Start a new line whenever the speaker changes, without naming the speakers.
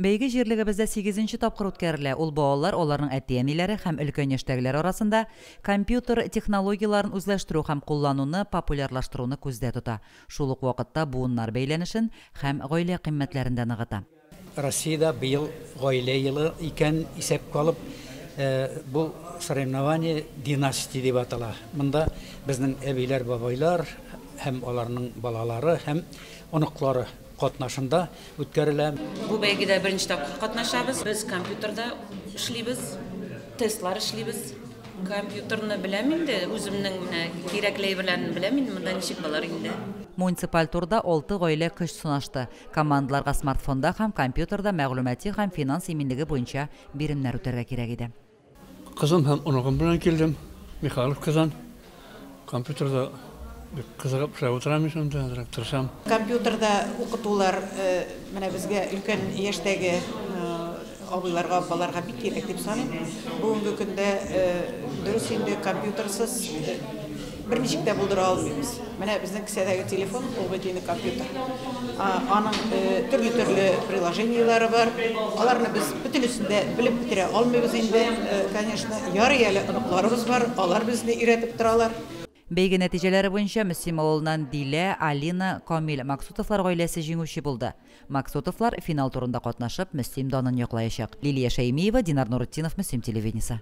Бәйге җирлегебездә сигезенче тапкыр үткәрелә. Ул балалар, аларның әти-әниләре һәм өлкән яшьтәгеләр арасында компьютер технологияләрен үзләштерү һәм куллануны популярлаштыруны күздә тота. Шул ук вакытта буыннар бәйләнешен һәм гаилә кыйммәтләрен дә ныгыта.
Россиядә быел Гаилә елы икәнен исәпкә алып, бу соревнование Династия дип атала. Монда безнең әбиләр, бабайлар һәм аларның балалары һәм оныклары катнашында үткәрелә.
Бу бәйгедә беренче тапкыр катнашабыз. Без компьютерда эшлибез, тестлар эшлибез. Компьютерны беләм инде, үземнең менә кирәкле әйберләрен беләм инде, монда ничек булыр инде.
Муниципаль турда алты гаилә көч сынашты. Командаларга смартфонда һәм компьютерда мәгълүмати һәм финанс иминлеге буенча биремнәр үтәргә кирәк иде.
Кызым һәм оныгым белән килдем Михайловкадан. Компьютерда бик кызыгып эшләп утырам мин шунда, әзрәк тырышам.
Компьютерда укытулар менә безгә өлкән яшьтәге абыйларга, апаларга бик кирәк дип саныйм. Бүгенге көндә дөрес инде компьютерсыз берничек тә булдыра алмыйбыз. Менә безнең кесәдәге телефон, ул бит инде компьютер. Аның төрле-төрле приложениеләре бар. Аларны без бөтенесен дә белеп бетерә алмыйбыз инде, конечно. Ярый әле оныкларыбыз бар, алар безне өйрәтеп торалар.
Бәйге нәтиҗәләре буенча Мөслим авылыннан Дилә, Алина, Камил Максутовлар гаиләсе җиңүче булды. Максутовлар финал турында катнашып, Мөслим данын яклаячак. Лилия Шәймиева, Динар Нуретдинов, Мөслим телевидениесе.